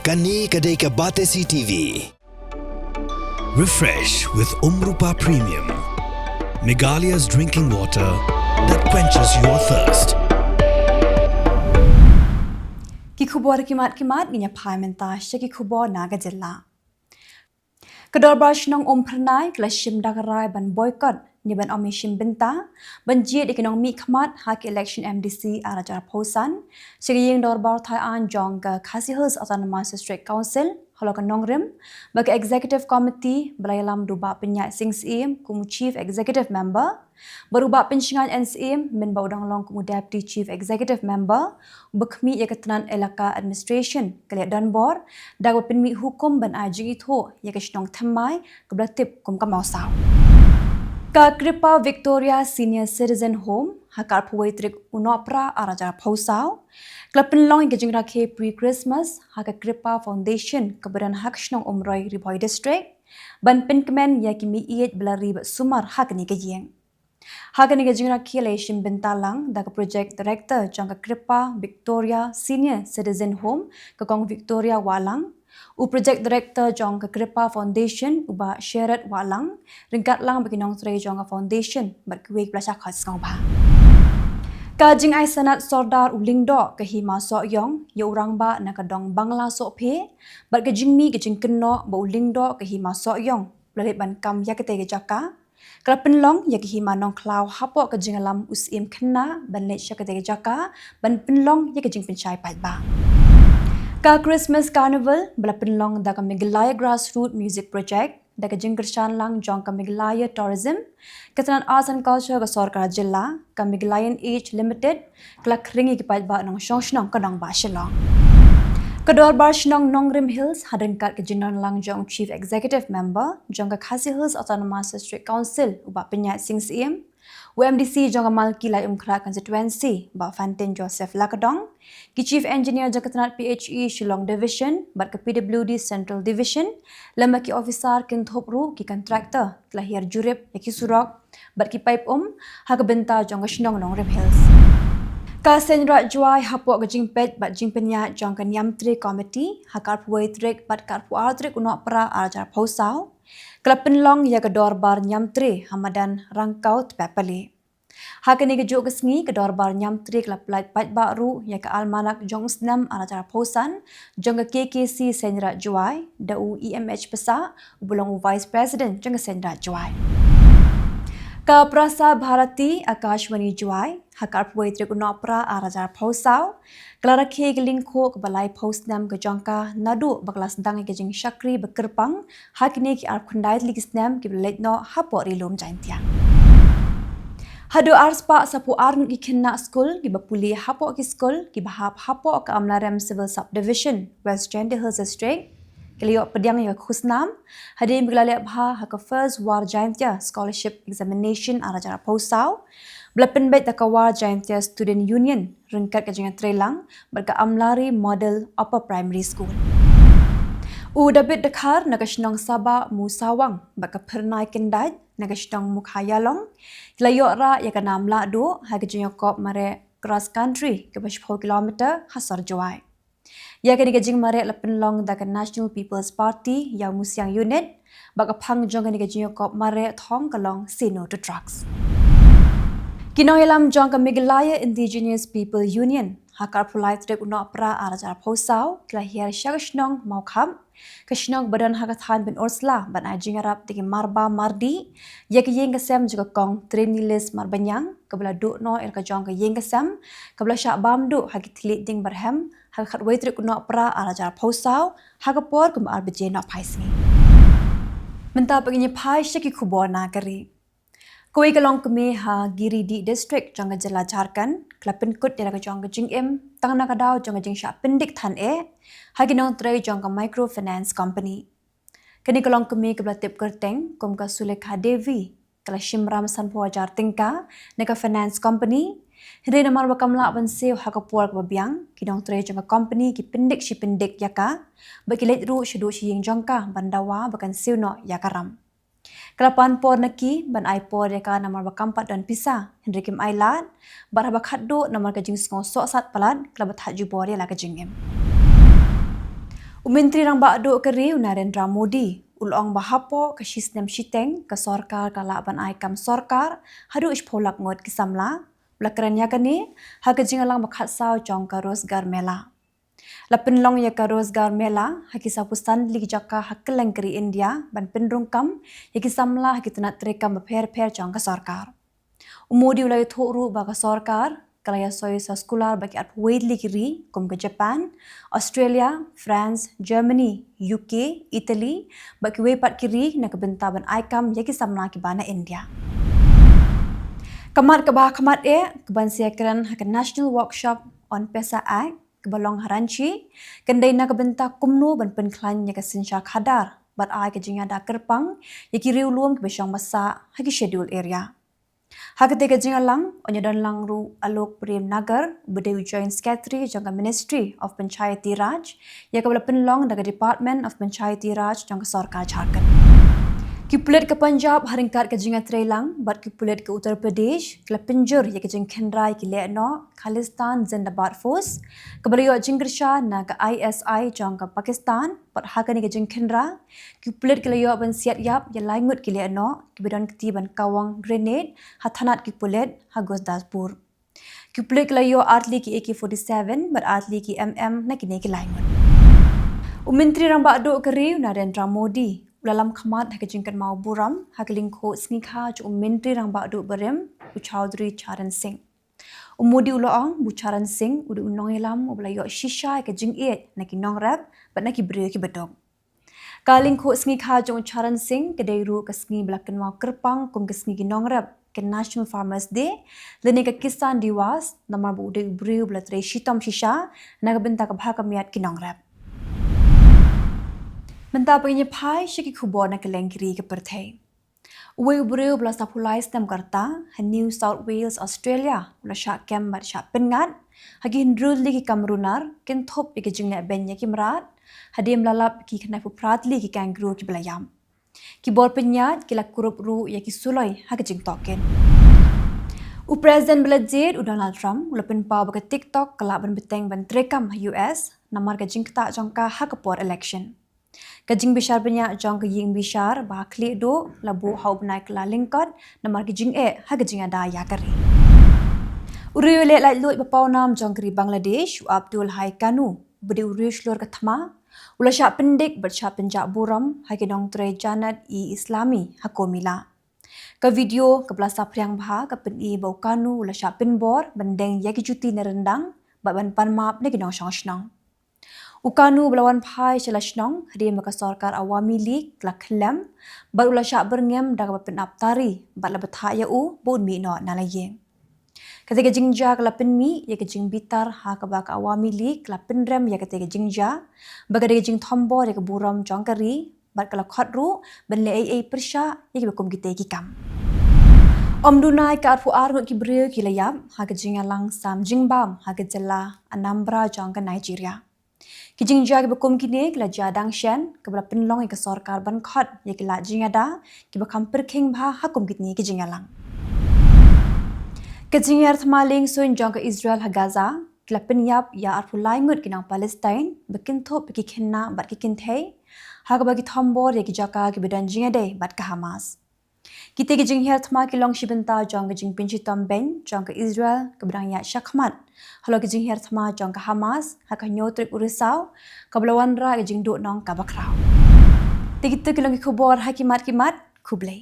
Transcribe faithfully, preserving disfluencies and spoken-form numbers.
Kane ka dei ka Batesi T V. Refresh with Umrupa Premium, Meghalaya's drinking water that quenches your thirst. Ki khubor ki mat ki mat ngi ïa phai mynta sha ki khubor na ka jylla. Ka Dorbar Shnong Umphyrnai ka la shim da ka rai ban boycott ne ban ym ïa shim bynta ban jied ïa ki nongmihkhmat ha ka election M D C ar hajar arphew san sha ka ïing dorbar thaiñ jong ka Khasi Hills Autonomous District Council halor ka nongrim ba ka Executive Committee ba la ïalam da u Bah Pynïaid Sing Syiem kum u Chief Executive Member bad u Bah Pynshngaiñ N Syiem mynba u dang long kum u Deputy Chief Executive Member uba khmih ïa ka tnat Elaka Administration ka la ïadonbor da kaba pynmih hukum ban ai jingithuh ïa ka shnong thymmai kaba la tip kum ka Mawsaw. Ka Kripa Victoria Senior Citizen Home ha ka arphew wei tarik u Nohprah ar hajar arphew saw ka la pynlong ïa ka jingrakhe pre-Christmas ha ka Kripa Foundation kaba don ha ka shnong Umroi, Ri Bhoi District ban pynkmen ïa ki meiieit ba la ri bad sumar ha kane ka ïing. Ha kane ka jingrakhe la ïashim bynta lang da ka Project Director jong ka Kripa Victoria Senior Citizen Home, ka Kong Victoria Wahlang, u Project Director jong ka Kripa Foundation, u Bah Sherrod Wahlang, ryngkat lang bad ki nongtrei jong ka Foundation bad kiwei ki ba la shah khot sngewbha. Ka jingai sanad Sordar u Lyngdoh ka Hima Sohiong ïa u rangbah na ka dong Bangla Sohphe bad ka jingmih ka jingkynnoh ba u Lyngdoh ka Hima Sohiong ba la leit ban kam ïa katei ka jaka ka la pynlong ïa ka Hima Nongkhlaw hapoh ka jingïalam u Syiem Khynnah ban leit sha katei ka jaka ban pynlong ïa ka jingpynshai paidbah. Ka Christmas Carnival ba la pynlong da ka Meghalaya Grassroot Music Project da ka jingkyrshan lang jong ka Meghalaya Tourism, ka tnat Arts and Culture ka sorkar jylla, ka Meghalayan Age Limited, ka la khring ïa ki paidbah nongshong shnong ka nongbah Shillong. Ka Dorbar Shnong Nongrim Hills ha ryngkat ka jingdon lang jong u Chief Executive Member jong ka Khasi Hills Autonomous District Council u Bah Pynïaid Sing Syiem, u M D C jong ka Malki Laitumkhrah Constituency Bah Fantin Joseph Lakadong, ki Chief Engineer jong ka tnat P H E Shillong Division bad ka P W D Central Division lem bad ki officer kynthup ruh ki contractor ki la hiar jurip ïa ki surok bad ki paip um ha ka bynta jong ka shnong Nongrim Hills. Ka Seiñraij Jowai hapoh ka jingpeit bad jingpynïaid jong ka Niamtre Committee ha ka arphew wei tarik bad ka arphew ar tarik u Nohprah ar hajar arphew saw ka la pynlong ïa ka Dorbar Niamtre ha madan Rangkaw Tpepali. Ha kane kajuh ka sngi ka Dorbar Niamtre ka la pyllait paidbah ruh ïa ka almanak jong u snem ar hajar arphew san jong ka K K C Seiñraij Jowai da u E M H Passah uba long u Vice President jong ka Seiñraij Jowai. Ka Prasar Bharati Akashvani Jowai ha ka arphew wei tarik u Nohprah ar hajar arphew saw ka la rakhe ïa ka lyngkhuh kaba laiphew snem ka jong ka naduh ba ka la sdang ïa ka jingshakri ba kyrpang ha kine ki arphew khyndai tylli ki snem kiba la leit noh hapoh Ri Lum Jaiñtia. Haduh arspah saphew ar ngut ki khynnah skul kiba pule hapoh ki skul kiba hap hapoh ka Amlarem Civil Subdivision, West Jaiñtia Hills District, ki la ïoh pdiang ïa ka khusnam hadien ba ki la leh bha ha ka First War Jaiñtia Scholarship Examination ar hajar arphew saw ba la pynbeit da ka War Jaiñtia Student Union ryngkat ka jingïatreilang bad ka Amlari Model Upper Primary School. U David Dkhar na ka shnong Sabah Musawang bad ka Phyrnai Kyndait na ka shnong Mukhaïalong ki la ïoh rah ïa ka nam lahduh ha ka jingïakop mareh cross country kaba shiphew kilometer ha sor Jowai. Ïa kane ka jingmareh la pynlong da ka National People's Party Ïawmusiang Unit bad ka phang jong kane ka jingïakop mareh thong ka long Say No to Drugs. Ki nongïalam jong ka Meghalaya Indigenous People Union ha ka arphew lai tarik u Nohprah ar hajar arphew saw ki la hiar sha ka shnong Mawkhap, ka shnong ba don ha ka thaiñ Pynursla ban ai jingïarap da ki marbah mardih ïa ka ïing ka sem jong ka Kong Trenilis Marbaniang kaba la duh noh ïa la ka jong ka ïing ka sem kaba la shah bam duh ha ki thylliej dieng barhem ha ka khatwei tarik u Nohprah ar hajar arphew saw ha ka por kumba ar baje nohphai sngi. Mynta pat ngin ïa phai sha ki khubor na ka ri. Kawei ka longkmie ha Giridih District jong ka jylla Jharkhand ka la pynkut ïa la ka jong ka jingim tang na ka daw jong ka jingshah pyndik than eh ha ki nongtrei jong ka Microfinance Company. Kane ka longkmie kaba la tip kyrteng kum ka Sulekha Devi ka la shimram sanphew hajar tyngka na ka finance company. Hynrei namar ba kam lah ban siew ha ka por kaba biang, ki nongtrei jong ka company ki pyndik shi pyndik ïa ka bad ki leit ruh shaduh sha ïing jong ka ban dawa ba kan siew noh ïa ka ram. Ka la pan por na ki ban ai por ïa ka namar ba kam pat don pisa, hynrei kim ai lad bad haba khatduh namar ka jingsngew sohsat palat ka la bthah jubor ïa la ka jingim. U Myntri Rangbah Duh ka ri u Narendra Modi u la ong ba hapoh ka shisnem shiteng ka sorkar ka lah ban ai kam sorkar haduh shiphew lak ngut ki samla. U la kren ïa kane ha ka jingïalang ba khatsaw jong ka Rozgar Mela. La pynlong ïa ka Rozgar Mela ha ki sawphew san tylli ki jaka ha kylleng ka ri India ban pynrung kam ïa ki samla ha ki tnat treikam bapher bapher jong ka sorkar. U Modi u la ïathuh ruh ba ka sorkar ka la ïasoi sa skullar bad ki arphew wei tylli ki ri kum ka Japan, Australia, France, Germany, U K, Italy bad kiwei pat ki ri na ka bynta ban ai kam ïa ki samla kiba na India. Ka mat kaba ha khmat eh kaban sa ïakren ha ka National Workshop on PESA Act kaba long ha Ranchi kan dei na ka bynta kumno ban pynkhlaiñ ïa ka synshar khadar bad ai ka jingïada kyrpang ïa ki riewlum kiba shong ba sah ha ki schedule area. Ha katei ka jingïalang yn ïadon lang ruh u Alok Prem Nagar uba dei u Joint Secretary jong ka Ministry of Panchayati Raj ïa kaba la pynlong da ka Department of Panchayati Raj jong ka sorkar Jharkhand. Ki pulit ka Punjab ha ryngkat ka jingïatreilang bad ki pulit ka Uttar Pradesh ki la pynjur ïa ka jingkhynra ïa ki lehnoh Khalistan Zindabad Force kaba la ïoh jingkyrshan na ka I S I jong ka Pakistan. Bad ha kane ka jingkhynra ki pulit ki la ïoh ban siat ïap ïa lai ngut ki lehnoh kiba don kti ban kawang grenade ha thanat ki pulit ha Gurdaspur. Ki pulit ki la ïoh ar tylli ki A K forty-seven bad ar tylli ki M M na kine ki lai ngut. U Myntri Rangbah Duh ka ri u Narendra Modi u la lam khmat ha ka jingkynmaw burom ha ka lyngkhuh sngi kha jong u Myntri Rangbah Duh barim u Chaudhry Charan Singh. U Modi u la ong ba u Charan Singh u dei u nongïalam uba la ïoh shisha ïa ka jingïeit na ki nongrep bad na ki briew kiba duk. Ka lyngkhuh sngi kha jong u Charan Singh ka dei ruh ka sngi ba la kynmaw kyrpang kum ka sngi ki nongrep, ka National Farmers Day lane ka Kisan Diwas, namar ba u dei u briew ba la trei shitom shisha na ka bynta ka bha ka miat ki nongrep. Mynta pat ngin ïa phai sha ki khubor na kylleng ki ri ka pyrthei. Uwei u briew uba la saw phew lai snem ka rta ha New South Wales, Australia u la shah kem bad shah pynngat ha ki hynriew tylli ki kam runar kynthup ïa ka jingleh beiñ ïa ki mrad hadien ba la lap ïa ki khyndai phew phra tylli ki kangaroo kiba la ïap. Ki bor pynïaid ki la kurup ruh ïa ki suloi ha ka jingtohkit. U President ba la jied u Donald Trump u la pynpaw ba ka TikTok ka lah ban bteng ban treikam ha U S namar ka jingktah jong ka ha ka por election. Ka jingbishar bniah jong ka ïing bishar ba ha khlieh duh la buh ha u bnai Kyllalyngkot namar ka jingeh ha ka jingïada ïa ka ri. U riewleh laitluid ba pawnam jong ka ri Bangladesh u Abdul Hai Kanu uba dei u riewshlur ka thma u la shah pyndik bad shah pynjah burom ha ki nongtrei Janat-e-Islami ha Comilla. Ka video kaba la saphriang bha ka pyni ba u Kanu u la shah pynbor ban deng ïa ki juti na ryndang bad ban pan map na ki nongshong shnong. U Kanu uba la wan phai sha la shnong hadien ba ka sorkar Awami League ka la khyllem bad u la shah byrngem da kaba pynap tari bad la bthah ïa u ba un mih noh na la ïing. Katei ka jingjia ka la pynmih ïa ka jingbitar ha kaba ka Awami League ka la pynrem ïa katei ka jingjia ba ka dei ka jingthombor ïa ka burom jong ka ri bad ka la khot ruh ban leh ei ei pyrshah ïa kiba kum kitei ki kam. Ym duna ïa ka arphew ar ngut ki briew ki la ïap ha ka jingïalang sam jingbam ha ka jylla Anambra jong ka Nigeria. Ki jingjia kiba kum kine ki la jia dang shen kaba la pynlong ïa ka sorkar ban khot ïa ki lad jingïada kiba kham pyrkhing bha ha kum kitei ki jingïalang. Ka jinghiar thma lieng suiñ jong ka Israel ha Gaza ki la pynïap ïa arphew lai ngut ki nong Palestine ba kynthup ïa ki khynnah bad ki kynthei ha kaba ki thombor ïa ki jaka kiba don jingïadei bad ka Hamas. Kitei ki jinghiar thma ki long shi bynta jong ka jingpynshitom beiñ jong ka Israel kaba dang ïaid shakhmat halor ki jinghiar thma jong ka Hamas ha ka hynñiew tarik u Risaw kaba la wanrah ïa ka jingduhnong kaba khraw. Te kito ki long ki khubor ha ki mat ki mat. Khublei.